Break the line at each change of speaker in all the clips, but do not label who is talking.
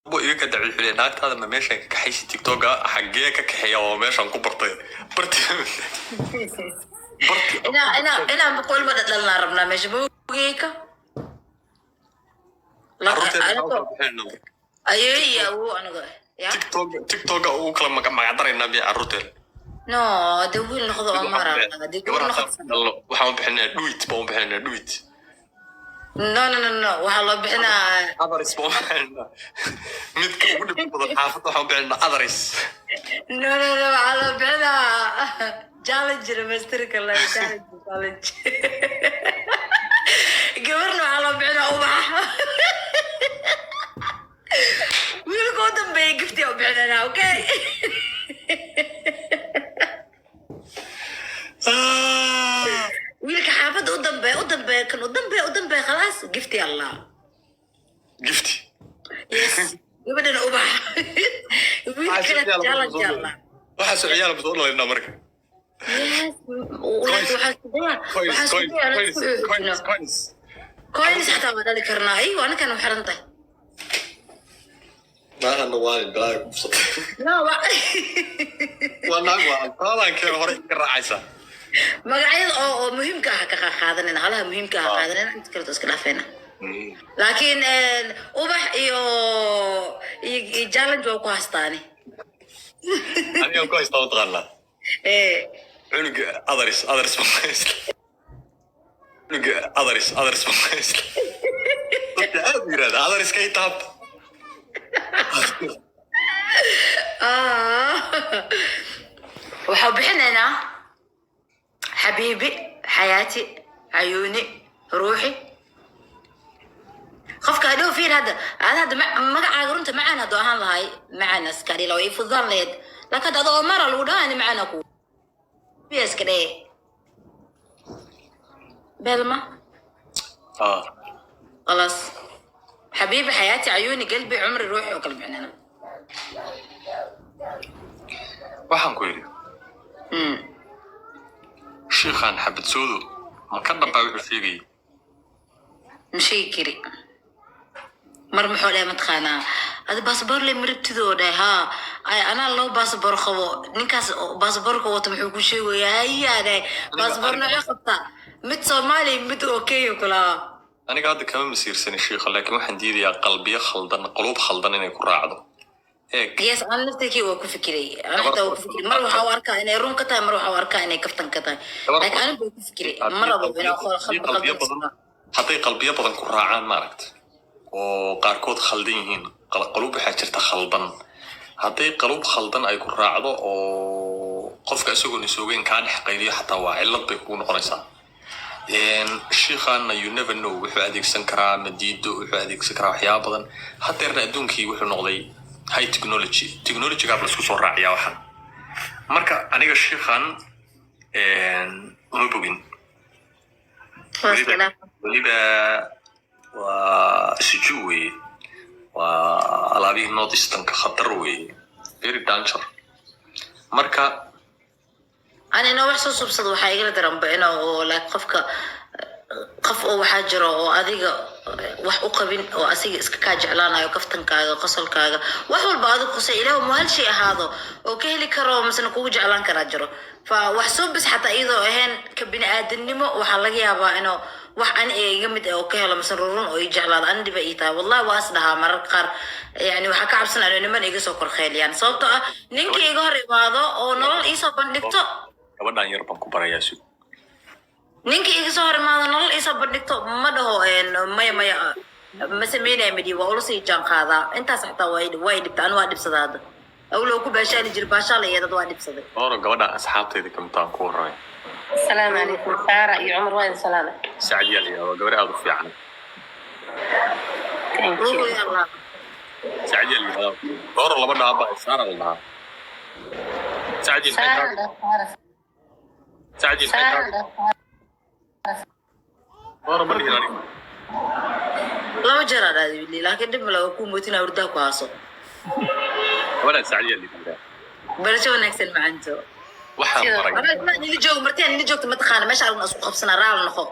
Bo iga ka dacway xulay, naagtaada ma meeshan ka kaxaysi? TikToka xaggee ka kaxeeya oo meeshan ku bartay barti barti?
Inaan 100 ma dhadhalnaa rabnaa meesha maogeyka.
Carruurteeda maxaa u kala bixinayna?
Ayeey iyo awow aniga ya.
TikToka ugu kala magacdaraynaa miya carruurteena?
No, dee wiil noqdo oo mara dee
Gabar
gabar
haddaan
noqdo.
dhalno, waxaan u bixinaa Dhuit baan u bixinaa, Dhuit.
No, no, no, no, waxaa loo bixinaa
Adaris baan u bixinaa. Midka ugu dhibka badan xaafadda waxaan u bixinaa Adaris.
No, no, no, waxaa loo bixinaa challenge dhamaystirka la challenge, challenge. Gabarna waxaa loo bixinaa Ubax. Wiilka u dambeeya gifti u bixinanaa, okay? Wiilka xaafadda u dambeeya, u dambeeya, kan u dambeeya, u dambeeya, khalaas, gifti allah.
Gifti.
Yes, gabadhana Ubax, wiilkana challenge allah.
Waxaa ciyaal ba soo dhalaynaa marka.
Yes, laakiin waxaa isku dayaa
coins
waxaa isku
coins
dayaa
coins
isku
coins
xoojino.
Coins.
Coins xataa waa dhali karnaa, iyo anikan u xiran tahay.
Naahana waalin balaayo kufsatay.
No,
Waa naag, waa taadan keen hore iga raacaysaa.
Magacyada oo muhiimka ah ka qaadanayna, halaha muhiimka ah qaadanayna, inta kaleto iska dhaafayna. Laakiin Ubax iyo challenge waa ku hastaani.
Aniga ku haystaa mataqaanaa?
Eh.
Cunuga Adaris, Adaris baan ku haysta. Cunuga Adaris, Adaris baan ku haysta. Dadka aad u yirahda Adariska i taabta.
Ah. Waxaa bixinaynaa xabiibi, xayaati, cayuuni, ruuxi. Qofka hadhow fiir hadda aad hadda magacaaga runta macaan hadduu ahaan lahay, macaan iska dhila way fududaan lahayd, laakiin hadda adoo mara lagu dhahaa macaan ku iska dhee belma.
Ah.
خلاص، حبيبي، حياتي، عيوني، قلبي، عمري، روحي وكل بعننا.
Waxaan ku yidhi, shiikhaan xabadsoodo ma ka dhambaa wuxuu sheegayay?
Ma sheegi kari. Mar muxuu dhahay mataqaanaa? Adi baasboor le marabtidoo dhahay. Haa, ay anaa loo baasboor qabo, ninkaas oo baasboorka wato muxuu ku sheegayaa? Hayaa dhahay, baasboor noocee qabtaa? Mid Soomaaliya, mid oo Kenya kulahaa.
Aniga hadda kama masiirsanin shiikha, laakiin waxaan diidayaa qalbiyo khaldan, quluub khaldan inay ku raacdo. Eeg.
Yes, ana naftirkii waa ku fikiray. Ana xitaa waa ku fikiray. Mar waxaa u arkaa inay run ka tahay, mar waxaa u arkaa inay kaftan ka tahay. Laakiin anigu waa ku fikiray, ma rabo inaan
haddii qalbiyo
khaldan.
badan, hadday qalbiyo badan ku raacaan, maaragta, oo qaarkood khaldan yihiin, quluub waxaa jirta khaldan. Hadday quluub khaldan ay ku raacdo oo qofka isagoon isoogeyn kaa dhex qayliyo, xataa waa cillad bay kugu noqonaysaa. Shiikhaana you never know, wuxuu adeegsan karaa madiido, wuxuu adeegsan karaa waxyaaba badan. Haddeerna adduunkii wuxuu noqday high technology, technologygaa la isku soo raaciyaa waxaan. Marka aniga shiikhan uma bogin.
Waa.
Weliba waa siju weye, waa alaabihii North Easternka, khatar weye, very danger marka.
Ani inoo wax soo subsado waxaa igala daranba ino oo like qofka, qof oo waxaa jiro oo adiga wax u qabin oo asiga iska kaa jeclaanayo, kaftankaaga, qosolkaaga, wax walba adiga qusay, ilaah mu hal shay ahaado oo ka heli karo masena kugu jeclaan karaa jiro. Fa wax suubis xataa iyadoo ahayn ka bini aadamnimo, waxaa laga yaabaa inuu wax ani ee iga mid ah oo ka helo masena rurun oo ii jeclaado. Ani dhiba ii tahay wallahi, waa is dhahaa mararka qaar, yani waxaa ka cabsanaya inuu niman iga soo korkheeliyaan, sababtoo ah ninkii iga hor imaado oo nolol iisoo bandhigto.
Gabadhan yar baan ku barayaa, sug.
Ninkii iga soo hor imaado, nolol iisoo bandhigto, ma dhaho maya, maya, ma sameynaya, midhi waa ula sii jaan qaadaa. Intaas xataa way dhibta, anu waa dhibsadaa hadda. Awlow ku baashaali jir, baashaala iyo dad waa dhibsaday.
Oro, gabadhan asxaabtayda kamid aan ku warramay.
السلام عليكم سارة يا عمر، وين سلامة؟
Sacdiyaa la yidhahdaa, waa gabar aad u fiican.
Thank
Ruuxu
you.
Ya Allah.
Sacdiyaa la yidhahdaa. Oro laba dhaaba Saara la dhahaa. Sacdi maxay
سارة
tahay?
سارة.
Sacdi maxay tahay?
سارة.
Oro ma dhihin aniga.
Laba jeer aa dhahday wili, laakiin dhib male, waa kuu mootina hurdaa ku haaso.
Gabadhan Sacdiyaa la yidhahdaa.
Barasho wanaagsan, macanto.
Waxaan baray
Anaa nila joogo, martiyaa nila joogto, mataqaana meesha aragna isku qabsanaa, raal noqo.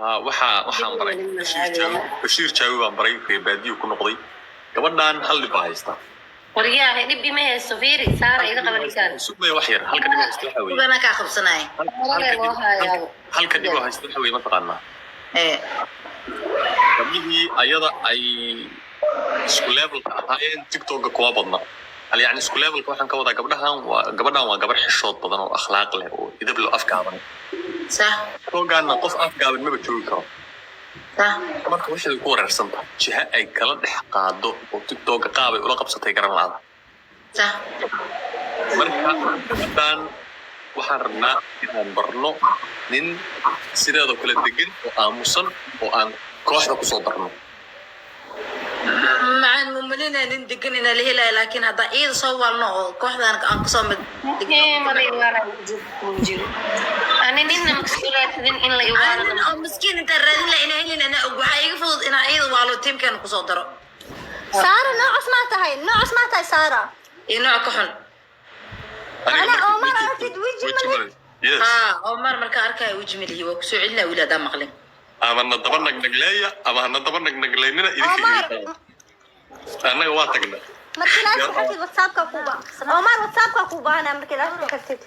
Ah, waxaan baray Bashiir Jaawi. Bashiir Jaawi baan baray, reer baadiyu ku noqday. Gabadhan hal dhib baa haysta.
Waryaahe, dhib ima haysto. Fiiri, Saara, iga qaba ninkaan.
Sugmaya wax yar. Halka dhib oo haysta waxa weeye
Ugana kaa qabsanaya.
Marale loo hayaabo.
Halka dhib oo haysta waxa weeye, mataqaanaa,
Ee.
gabdhihii ayada ay isku levelka ahaayeen TikToka kuma badna. Hal yani isku levelka waxaan ka wadaa, gabdhahan waa gabadhan waa gabar xishood badan oo akhlaaq leh oo idab leh oo afgaaban. TikTokaana qof afgaaban maba joogi karo. Marka waxay ku wareersan tahay jiha ay kala dhex qaado oo TikToka qaabay ula qabsatay garan la'ada. Marka gabadhan waxaan rabnaa inaan barno nin sideedoo kale degan oo aamusan oo aan kooxda kusoo darno.
Macaan, mumalina nin degan inaa la helaya, laakiin haddaa iyada soo waalno oo kooxdan aan kusoo mid.
Mala iwaanayo jiro. Ani ninna makasulaatidin in la
Nin
iwaano.
oo miskiin intaan raadin laha inaa helin anaa og. Waxaa iga fudud inaa iyada waalo, tiimkeena kusoo daro.
Saara, noocaas maa tahay? Noocaas maa tahay, Saara?
Iyo nooc ka xun.
Ana Omar aragtid weji male.
Yes.
Haa, Omar markaa arkaya weji malihi, waa kusoo celinaa weli haddaan maqlin.
Ama na daba nagnagleeya ama hana daba nagnagleynina, idinka
Omar.
idinka. Annaga waa tagna.
Markii laas xirtid WhatsAppka kuba, Omar, WhatsAppka ku baana markii laas xirtid.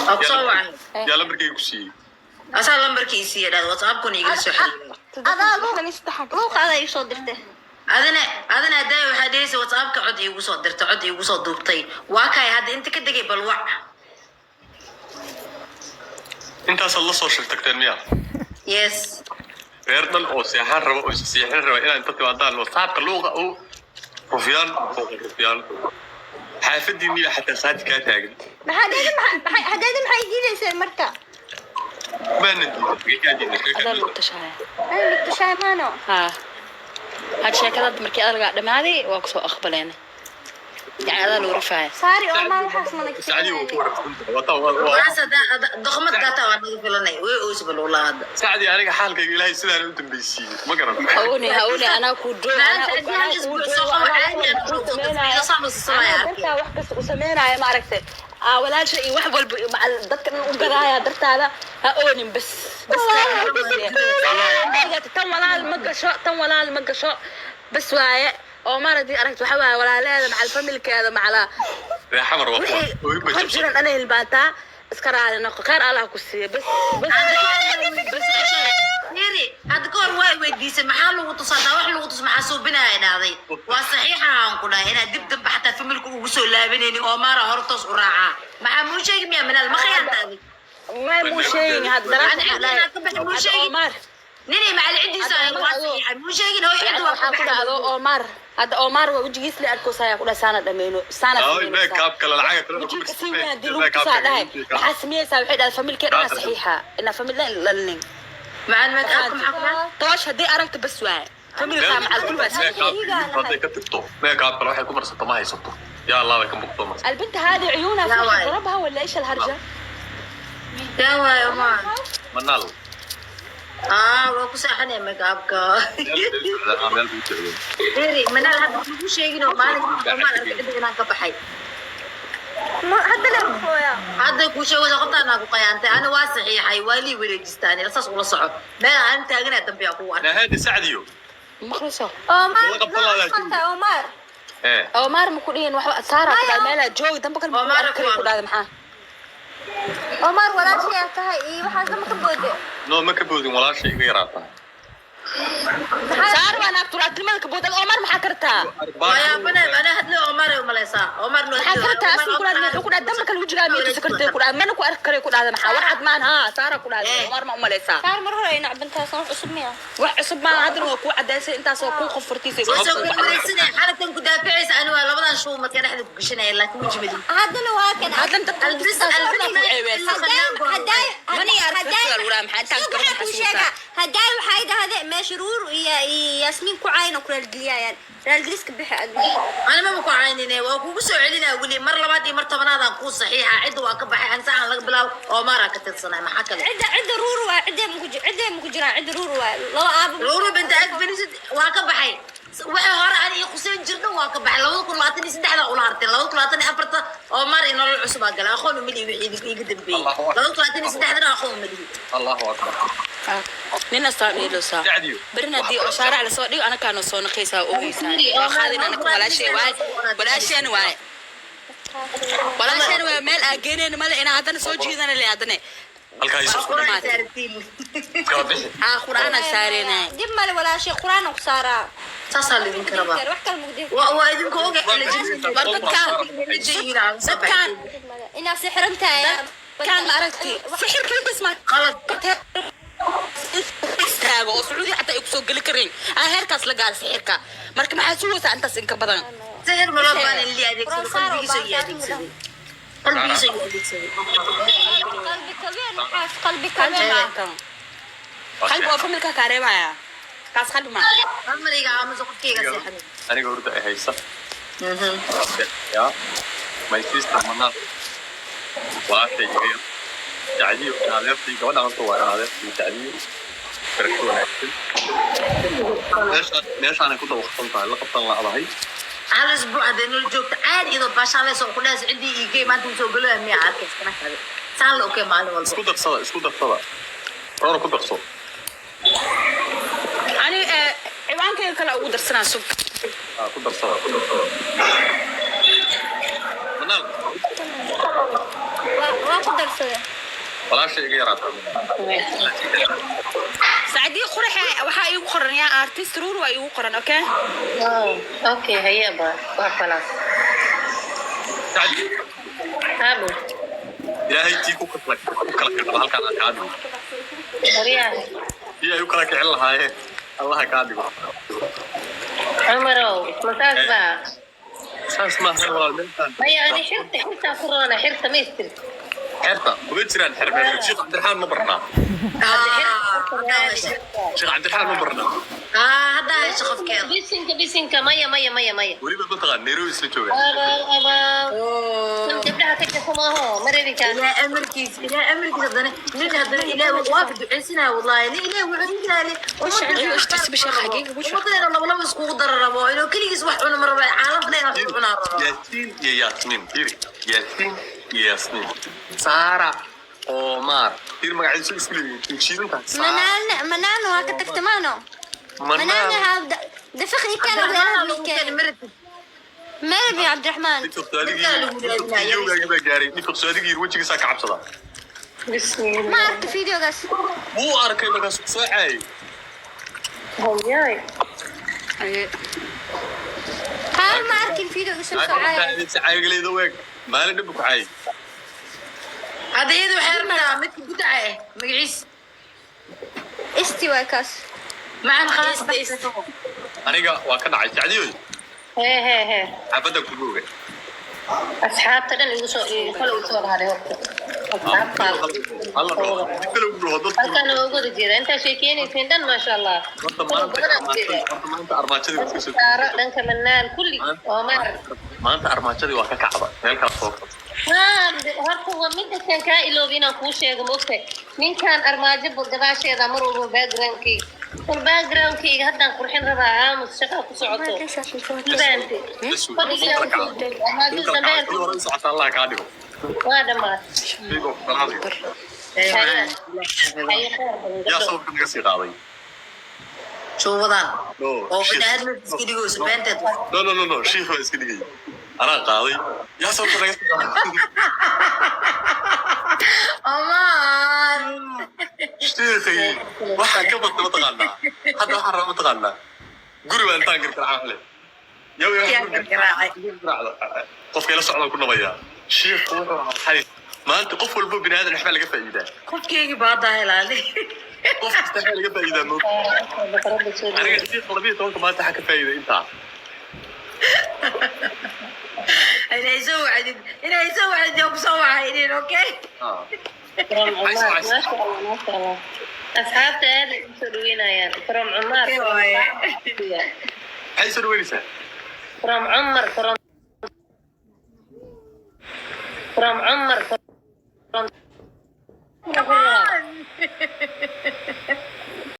Waa kusoo wacay.
Yaa lambarkayga ku siiyey?
Asaa lambarkii isiiya dhahda, WhatsAppkuna igala soo xiriiray.
Adaa luuq adaa ii soo dirtay.
Adina haddaa waxaa dhehaysa WhatsAppka cod iigu soo dirtay, cod iigu soo duubtay. Waa kay hadda inta ka degay, bal wac.
Intaasaad la soo shir tagteen miyaa?
Yes.
Reer dhan oo seexan raba oo seexin raba inaad inta timaadaan WhatsAppka luuqa u rufyaan rufyaan, xaafadiinniba xataa saati kaa taagan.
Maxaa hadeeda maxay diidayseen marka?
Maana diiday? Kaa diiday?
Adaa lagu tashanaya.
Ay lugtashaay maano.
Haa, had sheekada markii adagaa dhamaaday waa kusoo aqbaleen, yani adaa lagu rafaaya.
Saari, Omar, waxaas mana.
Sacdii wuu ku wareersan.
Waxaas doqmad gaataa waa naga filanay, way oosbal wallah hadda.
Sacdii, aniga xaalkayga Ilaahay sidaan u dambaysiiyey ma garan.
Haune haune, anaa ku doo, anaa og, anaa kuu doo, anaa dartaa wax kasta u sameynaya, ma aragtay? Aa walaasha iyo wax walba iyo macal dadka dhan u gadaaya dartaada. Ha oonin, bas bas, tan walaal ma gasho, tan walaal ma gasho, bas waaye. Oo maaragtay, aragti waxa waaye walaalaheeda macal familkeeda macala
Ree Xamar waa kuwa
wixii
oohin bay
hor
jabsan.
Jiran anay hilbaataa, iska raali noqo, khayr Allah ku siiya, bas bas bas.
Fiiri, hadda ka hor waa weydiisay maxaa lagu tusaa, daa wax lagu tus maxaa suubinaya dhahday. Waa saxiixa aan ku dhahay inaad dib dambe xataa familka ugu soo laabanaynin oo maara hor toos u raacaa. Maxaa muu sheegi miyaa minaal ma khiyaanta adig?
Ma muu sheegin haddana.
Ani cidda inaad ka baxin muu sheegin.
Omar.
Ninay macal ciddiisa ahayn waa saxiixa muu sheegin hooy cidda waa ka
Waxaa ku dhacdo
baxay.
Omar, hadda Omar waa wejigiis la arkoosayaa ku dhahay saana dhameyno saana.
Ay, make-up kale lacaga kale ku
Wejiga
marsi-
si weyn hadii lagu
make-up
tusaa dhahay
kale.
maxaa sameyeysaa? Waxay dhahay familkeeda dhanaa saxiixa inaa famil dhan dhalinin.
Macal make-upka maxaa ku dhacay?
Toosh haddii aragto bas waaye, familkaa macal kul waa saxiix.
Hadday ka tagto make-up kale waxay ku marsato ma haysato. Yaa Allah, bay ka bugto marsato.
البنت هذه عيونها
لا
في
واي.
ضربها ولا ايش الهرجه؟
Yaa waayo Omar?
Manaal.
Aa, waa ku seexanaya make-upka.
Meel bay u socdaan, meel bay u socdeen.
Fiiri manaal, hadda lagu sheegin oo maalinka Omar arka cidda inaan ka baxay.
Hadda la ruxooya.
Hadda kuu sheegaysa qoftaan ku qayaantay. Ani waa saxiixay, waa lii wareejistaan, saas ula soco, meel aan taaganaa dambe aan kugu arkay.
Nahadi Sacdiyo.
مخلصه.
Omar.
Wala qabta laa.
Noocaas ma tahay, Omar?
Ee.
Omar ma ku dhihin waxba Saara ku dhahay meelaa joogi dambe kale ma ku
Omar
arki
ku
ku dhahday maxaa?
Omar, walaashay aad tahay iyo waxaas lama ka boode.
No, ma ka boodin, walaashay iga yaraataa.
Saara waa naagtu raadnimada ka boodad. Omar maxaa kartaa?
Waa yaabana ana hadle Omar ay umalaysaa Omar no.
Maxaa kartaa? Asin ku dhahday, wuxuu ku dhahay dambe kale wejigaa miyay tusi kartay ku dhahay, mana ku arki karay ku dhahday. Maxaa war cad maan? Haa, Saara ku dhahday Omar ma umalaysaa?
Saar, mar hore ay nacbantahay, wax cusub miya?
Wax cusub maa, haddana waa kuu cadaysay intaasoo kuu qofartiisay.
Soo wareegsanaya xalatan ku daaficaysa. Ani waa labadan shuu marka dhexda ku gashanaya, laakiin weji mali.
Haddana waa kan.
Haddana dadka
Albis
Waxaa kuu sheega, haddaay waxay dhahdeen meesha Ruur iyo Yaasmiin ku caayna ku raalgeliyayaan, raalgeliska bixi adiga.
Ani maba ku caynine, waa kugu soo celinaa weli mar labaad iyo mar tobanaadaan kuu saxiixa. Cidda waa ka baxay ani saacan laga bilaabo Omaraa ka tirsanay, maxaa kale?
Cidda Ruur waa cidda muku cidda muku jiraan, cidda Ruur waa laba aabo.
Ruuru binta agfanisid waa ka baxay. Waxay hore ani ii quseyn jirna waa ka baxay. 2023-da ula hartay, 2024-ta. Omar iyo nolol cusub aa gala. Aqoon uma lihi wixii iga dambeeyey.
Allahu akbar.
2023-na aqoon uma lihi.
Allahu akbar.
Nin astaa dheeloosaa.
Dacdiyo.
Berina haddii oo shaarac lasoo dhigo, anakaana soo naqaysaa, ogeysaa. Waa qaadin anaka, walaashee waaye, walaasheen waaye, walaasheen waaye. Meel aa geeneen male, inaa haddana soo jiidana le haddana.
Halkaa
Waa
isu
ku dhamaatay.
Kala bixi.
Aa, qur'aana saareenay.
Dib male walaashay, quraan ku saaraa.
Saasaa laydinka rabaa.
Wax kale mugdi.
Waa idinku oga.
War dadkaan, dadkaan
Inaa sixiran tahay.
Kan ma aragti sixirka bas ma
Qalad.
Istaago oo Sacuudi xataa ay kusoo geli karin, aa heerkaas la gaar sixirka. Marka maxaa sugaysaa intaas inka badan?
Sixir ma loo baahan in la adeegsado. Qalbigiisa iyo adeegsaday, qalbigiisa iyo adeegsaday.
Qalbi kabeen, waxaas qalbi kabeen.
Qalbi oo familka kaa reebaya, kaas qalbi ma.
Amriga aamusa, qofkayga seexan.
Aniga hurda ay haysa ya. My sister Manal, walaashay iga yar Tacdiyo, adeertay gabadha horta waa adeertay Tacdiyo. Barasho wanaagsan. Meeshaanay ku dawaqsan tahay, la qabtan la'dahay.
Hal isbuuc hadday nolol joogto caadi, iyadoo baashaalaysa oo ku dhahaysa ciddii iigey maanta usoo galaya, miyaa arkaysa kana kale saan la okey maalin walba.
Isku darsada, isku darsada, roora ku darso.
Ani ciwaankayga kale ugu darsanaa, sug.
Ah, ku darsada, ku darsada Manaal.
Waa ku darsaday.
Walaashay iga yaraata.
Sacdii quraxe, waxaa iigu qoran yaa artist Ruur, waa iigu qoran, okay.
Okay, haye ba, waa khalaas.
Tacdiyo.
Abo.
Ilaahay tii ku kala kicdo halkaan aan kaa dhigo.
Waryaa.
Tii ay u kala kicin lahaayeen Allaha kaa dhigo.
Cumarow, masaas baa?
Saas maahan walaal, meeshaan.
Maya, ani xirta, xirtaa ku roona, xirta ma istir.
Xerta kuma jiraan xermeel. Sheekh Cabdiraxmaan ma barnaa? Sheekh Cabdiraxmaan ma barnaa?
Haddaa hesho qofkeeda.
Bisinka, bisinka, maya, maya, maya, maya.
Weliba mataqaan Nairobi isla joogaan.
Abaw, abaw. Kan gabdhaha ka jasa maaho, ma rebi kaas.
Ilaa amarkiis, ilaa amarkiis, haddana nin haddana Ilaah waa ka ducaysanaya, wallahi nin Ilaah wuxuu ilaali. Ummadeena laba laba iskugu dara rabo, inuu keligiis wax cuno ma rabo, caalamka dhan wax cunaa rabo.
Yaasiin iyo Yaasmiin, fiiri, Yaasiin iyo Yaasmiin, Saara Omar, fiiri magaciisu isku leeyihiin, jiidantahay Saara.
Manaalna, manaalna waa ka tagta maano. Manaalna.
Manaal.
Haa, dafiqni kan
Cabdiraxmaan.
Maybe Cabdiraxmaan.
Ninka saadigii baa gaaray, ninka saadigii wejigiisaa ka cabsadaa.
Bismillah.
Ma arka videogaas.
Wuu arkay, markaas soo caayay.
Hayaay.
Haa, ma arkin videoga soo socaya.
Caaygaleyda weeg maalin dhib ku caayay.
Hadda iyadu waxay rabtaa midka gudaca eh magaciis.
Isti waa kaas.
Macan, khalaas.
Aniga waa ka dhacay, Sacdiyoy.
Hee, hee, hee.
Xaafadda kugu oga.
Asxaabta dhan igu soo kale igu soo haray horta. Asxaabta.
Alla dhaho dib kale ugu dhaho dadku.
Halkaan waa ugu wada jeeda intaa sheekeynayseen dhan, maasha Allah.
Horta maanta, horta maanta armaajadii waa kasoo
Saaro, dhanka Manaal, kulli Omar.
Maanta armaajadii waa ka kacda, meel kala soo kabta.
Haa, horta waa midda kan kaa iloobi inaan kuu sheego, maogtahay ninkan armaajo gadaasheeda mar walba backgroundkayga, war backgroundkayga haddaan qurxin rabaa, aamus, shaqaa ku socoto. Mafahamtay? Fadhigaa u soo jeeda, armaajada dambe.
Kii hore u socota Allah kaa dhigo.
Waa dhammaatay.
Figo, salaam.
Haye, haye, khayr badan.
Yaa sawirka naga sii qaaday?
Shuubadan
No.
oo biniaadamka iska dhigayso beenteed.
No, no, no, no, shiikh baa iska dhigay, anaa qaaday. Yaa sawirka naga sii qaaday?
Amaan.
Shiikhay waxaa ka badta mataqaanaa, hadda waxaan rabaa mataqaanaa guri baa intaan gargaracaan leh.
Yaa gargaraacay?
Qofka ila socdaan ku nabayaa. Shiikhu wuxuu ahaa xaris. Maanta qof walbo bini aadan waxbaa laga faa'iidaa.
Qofkeygii baa hadda helaali.
Qof kasta waxbaa laga faa'iidaa mo.
Boqorada soo
Aniga shiikha 12-ka maanta waxaa ka faa'iiday intaa.
Inay soo wacdid, inay soo wacdid oo kusoo wacaynin, okay.
From Cumar, maasha Allah, maasha Allah. Asxaabta aad ay usoo dhaweynayaan. From Cumar.
Okay, waaye.
Maxay soo dhaweynaysaa?
From Cumar, from Cumar, from.